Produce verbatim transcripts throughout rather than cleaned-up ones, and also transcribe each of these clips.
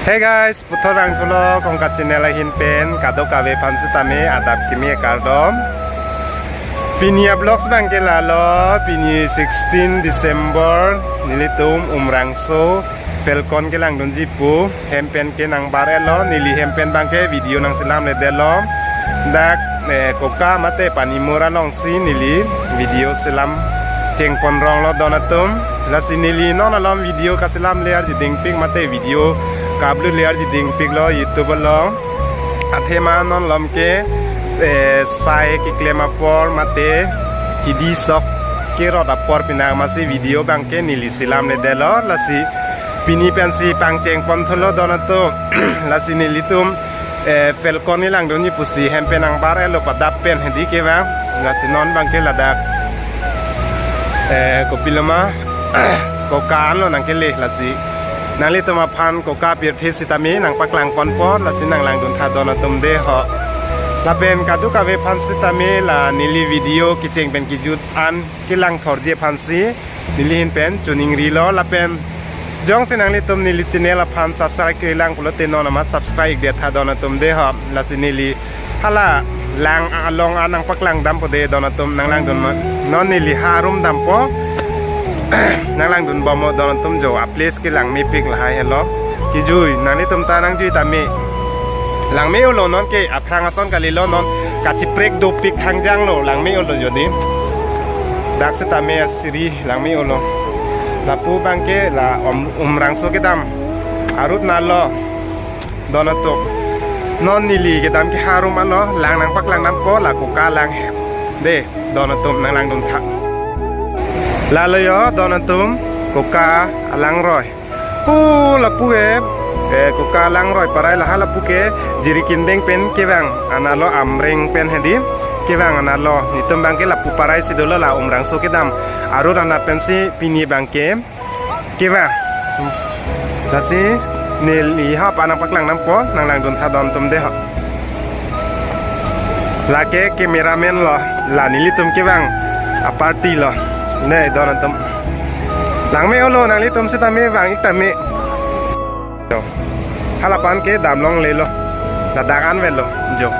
Hey guys, puthot rang thulo Kongkat channel ahin pen kadokave aphan sitame adap kimi kardom. Pini a-vlogs abangke lalo, pini sixteen December, nelitum Umrangso Falcon kelangdunji pu hem pen ke nangbar-etlo, neli hem pen abangke video nangselamledetlo. Dak, eh, Koka mate Panimur alongsi neli video selam chengpon ronglo don atum. Lasi neli non alom video kaselamle arjidingpik mate video ka-upload le arjidingpiklo YouTube along. Athema non alom ke, eh, sai keklem apor mate hidi sok kerot apor pinang masi video abangke neli selamledetlo. Lasi pini pensi pangchengpon thulo don atum. Lasi nelitum, eh, Falcon kelangdunji pusi hem pen nangbar-etlo padap pen hedi kevang. Lasi non abangke ladak, eh, kopiloma Koka anlo nangkele, lasi nanglitum aphan Koka pirthe sitame nangpaklangponpo, lasi nanglangduntha don atum dei ho. Lapen kadokave aphan sitame la neli video kecheng pen kejut an kelang thorji aphansi neli ahin pen choningrilo. Lapen jongsi nanglitum neli channel aphan subscribe kelang pulote non amat subscribe detha don atum dei ho. Lasi neli hala lang along an nangpaklangdampo dei don atum, nanglangdun ma. Non neli ha room dampo. Nanglangdunbomnon don atum jo, a-place ke langmepik lahai helo. Kejui, nanglitum ta nangjui tame. Langme-olo non ke aphrang ason kalilo, non kachiprek dopik hangjanglo, langme-olo jodi. Dak sitame asiri langme-olo. Lapu abangke la Om-, Umrangso kedam arut nalo don atum. Non neli kedam ke ha room anlo, lang nangpaklangdampo, la Koka alang he. Dei, don atum nanglangduntha. Lalo jo don atum, Koka alangroi. Pu lapu ke, eh, Koka alangroi parai laha lapu ke, Jirikindeng pen kevang analo, Amreng pen hedi kevang analo. Netum abangke lapu paraisi dolo, la Umrangso kedam arut anat pensi pini abangke kevang. Lasi neli ha pa nangpaklangdampo, nanglangduntha don atum dei ho. Lake cameraman lo, la nelitum kevang a-party lo. Dei don atum. Langme-olo, nanglitum sitame vang-ik tame. Jo. Hala pan ke damlonglelo. Ladak an velo. Jo.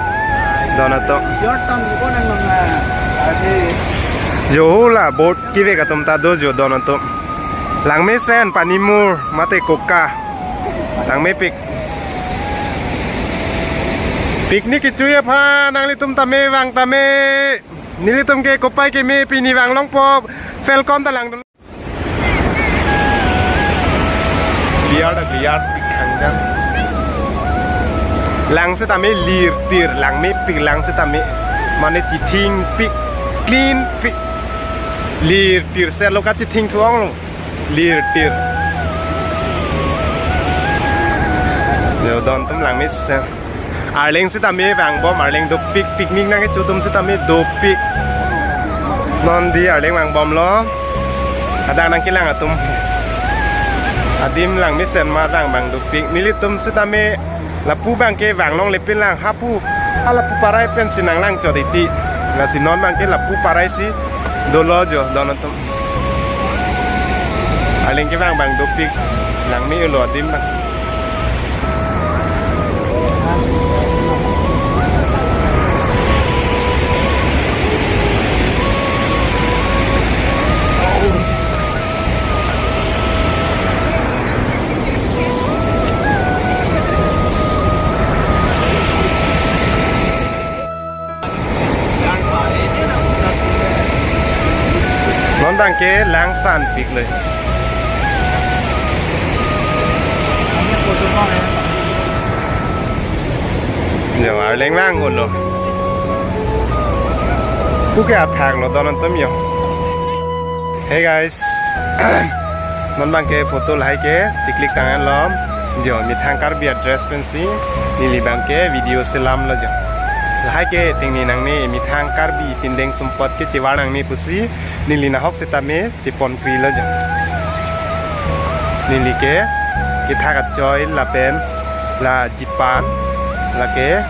Don atum. Your tongue, you go nang nang, ah, artist. Jo la boat kevek atum ta do jo don atum. Langmesen Panimur mate Koka. Langmepik. Picnic kechui aphan nanglitum tame vang tame. Nelitum ke kopai keme pini vanglongpo, Falcon ta langdun. Clear ta clear pik hangjang. Lang sitame lirtir, langmepik lang sitame. Mane chithingpik, clean pik. Lirtir selo kachithingthu-onglo. Lirtir. Jo don atum langmesen. Arleng sitame vangbom, arleng dopik, picnic nangkecho atum sitame dopik. Non dei arleng vangbomlo. Adang nangkelang atum. Adim langmesen ma lang vang dopik. Nelitum sitame lapu abangke vanglonglepin lang, hapu, ha lapu parai pensi nanglang chot iti. Lasi non abangke lapu paraisi dolo jo don atum. Arleng kevang vang dopik, langme-olo adim abang. Non abangke lang sanpik le. Jo, arleng vang-olo. Puke athak lo don atum jo. Hey guys. Non abangke photo lahai ke chiklik tang-etlo. Jo, methang Karbi a-dress pensi neli abangke video selamlo jo. Lahai ke tingni nangne methang Karbi pindeng sumpot ke chevar nangne pusi neli nahok sitame chepon free lo jo. Neli ke kethak achoi lapen la jipan, lake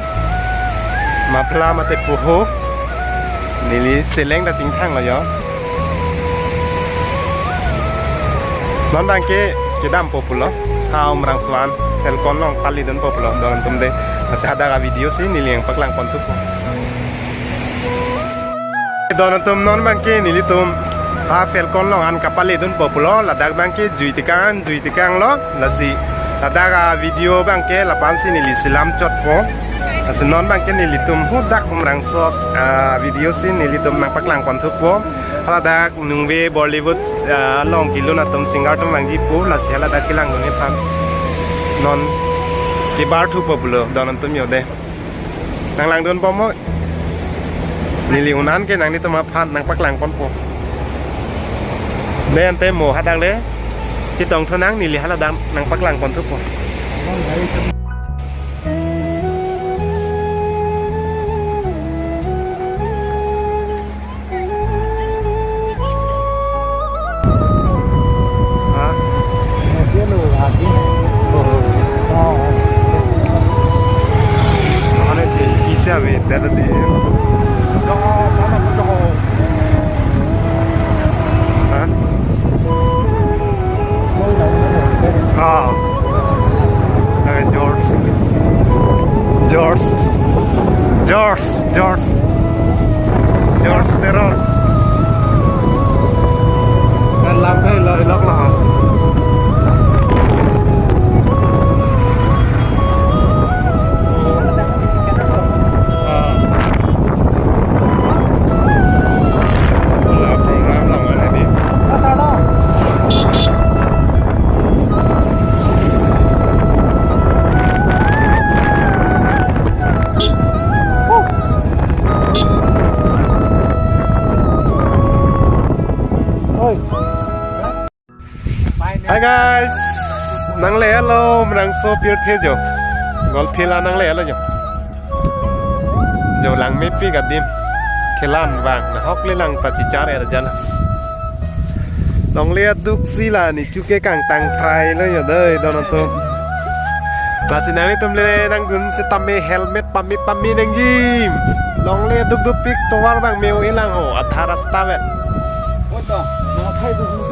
muffler mate poho. Neli seleng ta chingthang lo jo. Non abangke kedampo pulo. Ha Umrangso an. Falcon along pali dunpo pulo don atum de. Lasi hadak a-video si neli nangpaklang pon thupo. Don atum, non abangke nelitum a Falcon along an kapali dunpo pulo, ladak abangke jui tekang, jui tekanglo, lasi ladak a-video abangke lapu-an si neli selam chotpo. Lasi non abangke nelitum hadak Umrangso a-video si nelitum nangpaklang pon thupo. Haladak nungve Bollywood, ah, along kelun atum singer atum vangji pu, lasi haladak kelang dun aphan non kebar thupo pulo don atum, jo de. Nanglang dunpo mo. Neli un-an ke nanglitum aphan nangpaklang ponpo. De ante mo hadak le chetong thunang, neli haladak nangpaklang pon thupo. Ha? Mane te isi ave, tera de. Ha? Ah. Eh, George. George. George. George. George Teron. Kan lam kai lo ilok lo. Ah. Wala program lang mana di. Hi guys, nanglelo Umrangso pirthe jo. Golf field a nanglelo jo. Jo langmepik adim. Kelang vang, nahok le lang ta chichar er jala. Longle aduk si la ni chuke kangtang phrai lo jo dei don atum. Lasi nanglitum le nangdun setame helmet pame pame nangji. Longle aduk dupik tovar abang me-o-e lang ho, adha rasta vet.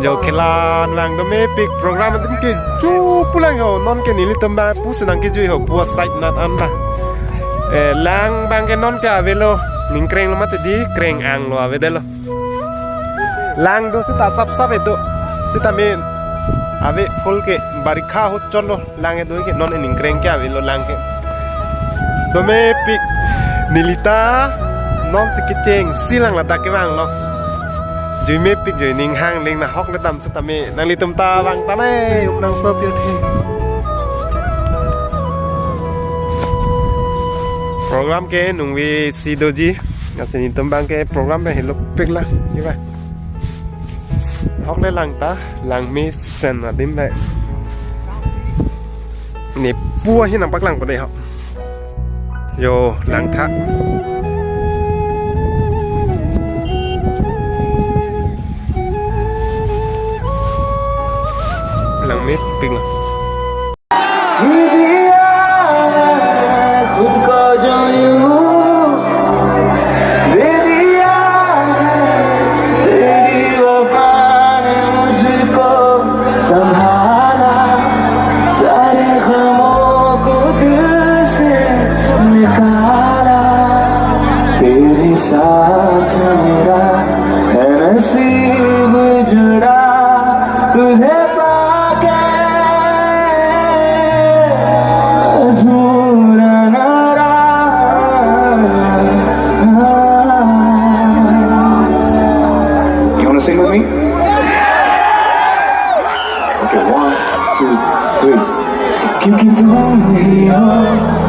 Jo kelang vang do mepik program adim ke chu pulang ho, non ke nelitum ba pusi nangkejui ho, pu side nat an ba. Eh, lang abangke non ke avelo, ningkreng lo mati di, kreng-ang lo avedetlo. Lang do seta sapsap edo, seta me ave full ke barikha ahut chotlo. Lang edo ke non ningkreng ke avelo lang ke. Do mepik nelita non si kechengsi lang ladak kevanglo. Jui mepik jui ning hang ling nahok le dam setame nanglitum ta vang tanai Umrangso pirthe. Program ke nungve si doji. Lasi nelitum abangke program pen helopik la. Kiba. Hok le lang ta, langmesen adim le. Ne pu ahin nangpaklang pade ho. Jo, langtha. Langmepik lo. दिया है खुद को जो यूं दे दिया है, तेरी वफा ने मुझको संभाला, सारे गमों को दिल से निकाला। तेरे साथ मेरा है नसीब जुड़ा, तुझे पाके अधूरा ना रहा। You wanna sing with me? Okay, one, two, three. क्योंकि तुम ही हो